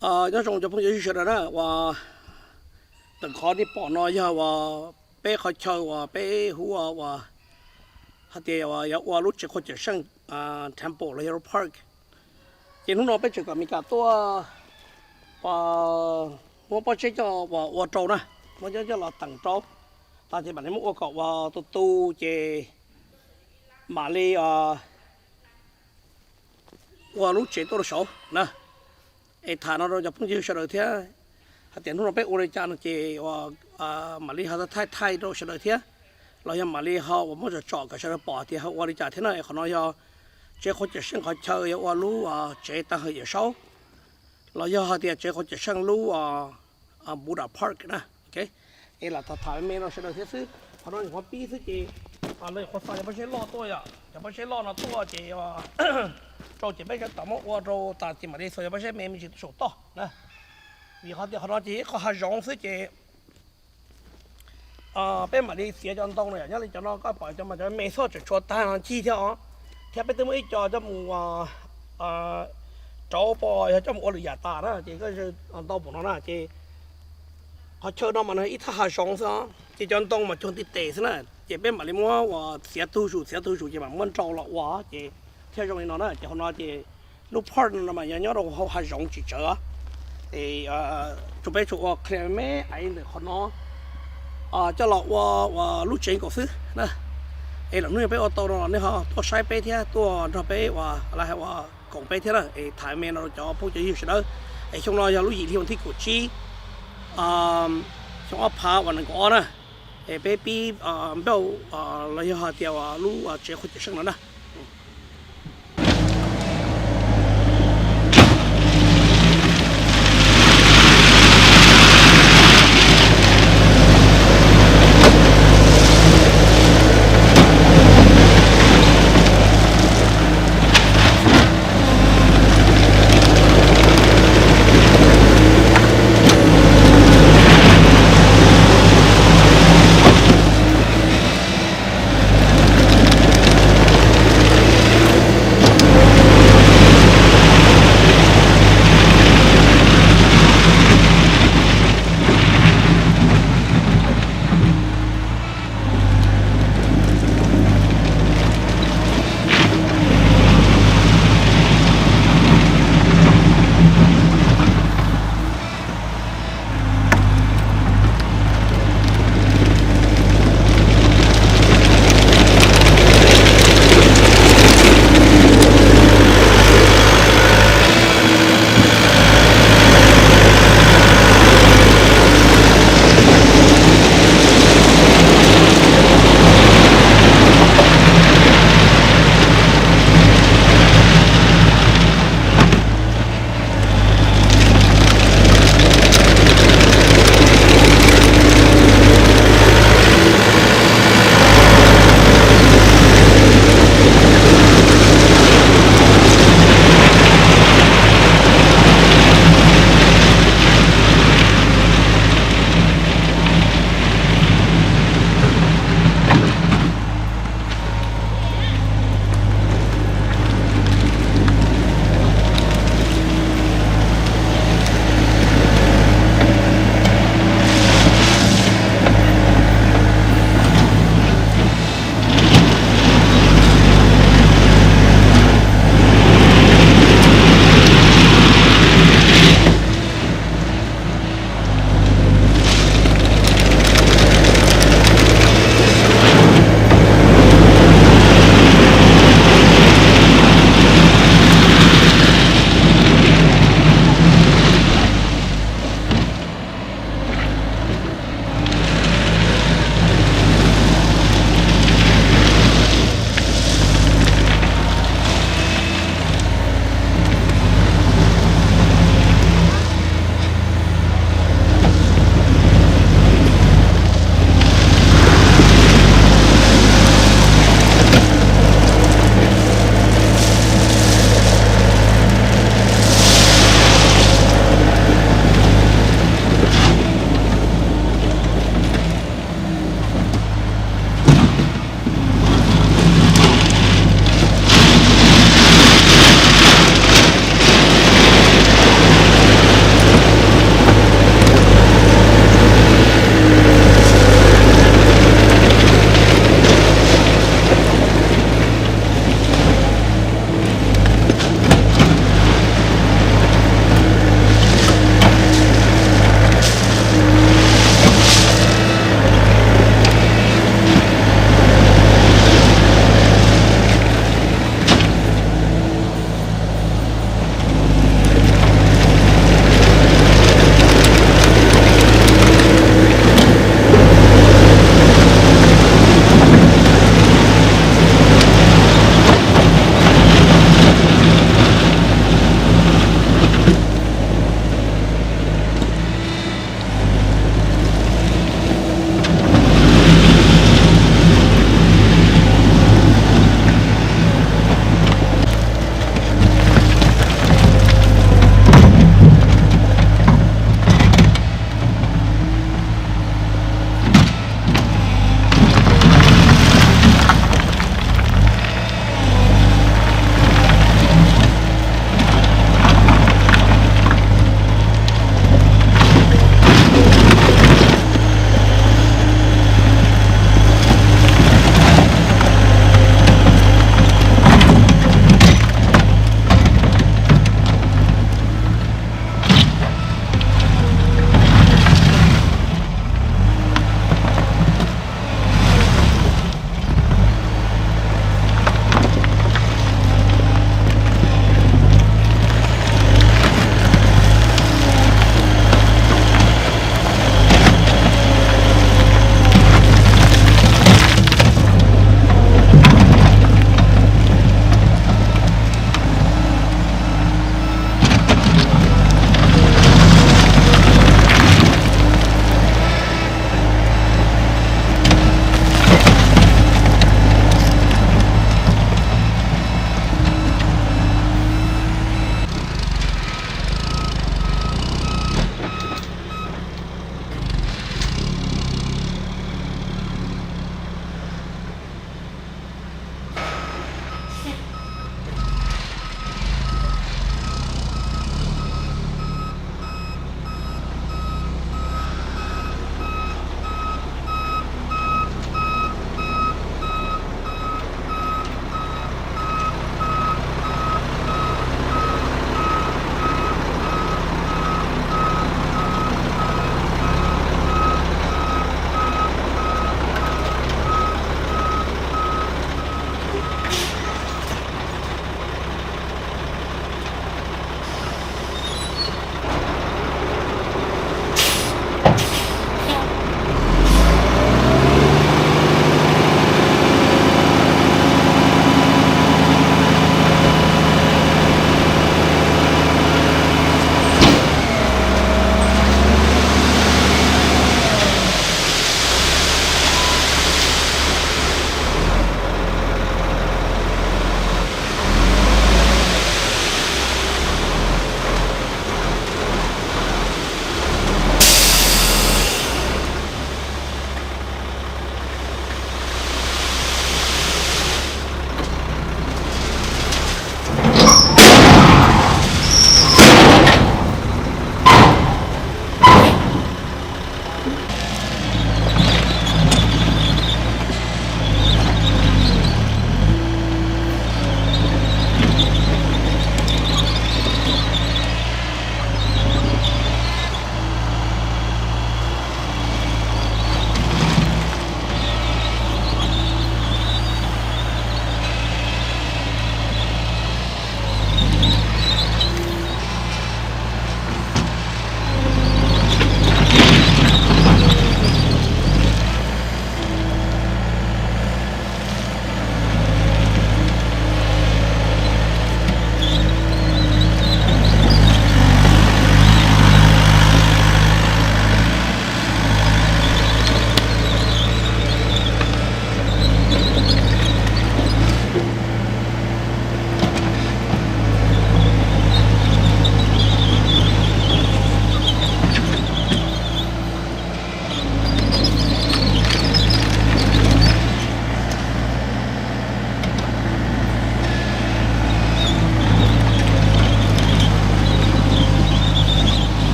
Nyob zoo cov phooj ywg sawv daws na, uas tawm qhov nej pom no yog uas peb qhov chaw uas peb hu ua, uas hais tias uas yuav ua lub tsev qhuav cawm seej, temple los yog park. Ces hnub no peb tseem kom Meskas tuaj uas muab pob zeb coj uas ua rau na, muab coj coj los teem rau, tas ces mam li muab ua kom uas tu tu ces mam li ua lub tsev tuaj rau saud na. Es tham no rau cov phooj ywg sawv daws thiab, hais tias hnub no peb ua li cas no ces uas mam li ho thaij thaij rau sawv daws thiab, los yog mam li ho uas muab tsom tsom kom sawv daws pom tias ho ua li cas thiab na. Es qhov no yog tsev qhuav cawm seej qhov chaw yuav ua lub tsev tag hawm Yawm Saub, los yog hais tias tsev qhuav cawm seej lub Buddha Park na. Es lam tham tham me me rau sawv daws thiab xwb. Qhov no nyuam qhuav pib xwb ces lawv nyuam qhuav xa cov pob zeb loj tuaj yom, cov pob zeb loj no tuaj ces rau ces peb sawv tom muab ua rau tas ces mam li xa cov pob zeb me me ntsis tuaj saum toj na. Vim qhov tias qhov no ces ib qho hav zoov xwb ces peb mam li txiav cov ntoo no yom. Nyob li cov no koj pom cov mas cov me xwb, tseem tshuav tag no ncig thiab os. Thiab peb twb muab ib co coj mus rauv pos yog coj mus ua lwm yam tas na, ces koj ntau npaum no na ces qhov chaw no mas nws ib thaj hav zoov xwb os, ces cov ntoo mas cuag ntiv tes xwb na. Ces peb mam li muab uas txiav tug zus txiav tug zus ces mam muab nrau los ua ces thiaj zoo li no na. Ces hauv no ces lub park no mas yog nyob rau hauv hav zoov tsis tsawv os. Es tsuas peb tsuas ua clear me me ntawm qhov no coj los ua ua lub tsev nkaus xwb na. Es lwm hnub yog peb ua tau no los nej ho tuaj saib peb thiab tuaj nrog peb ua, lawv hais ua koom peb thiab na. Es tham me no rau cov phooj cov ywg sawv daws, es xyoo no yog lub yim hli vas thib kaum tsib, xyoo ob phav uas nees nkaum ob na. Es peb pib npauj los yog hais tias uas lub tsev qhuav cawm seej no na.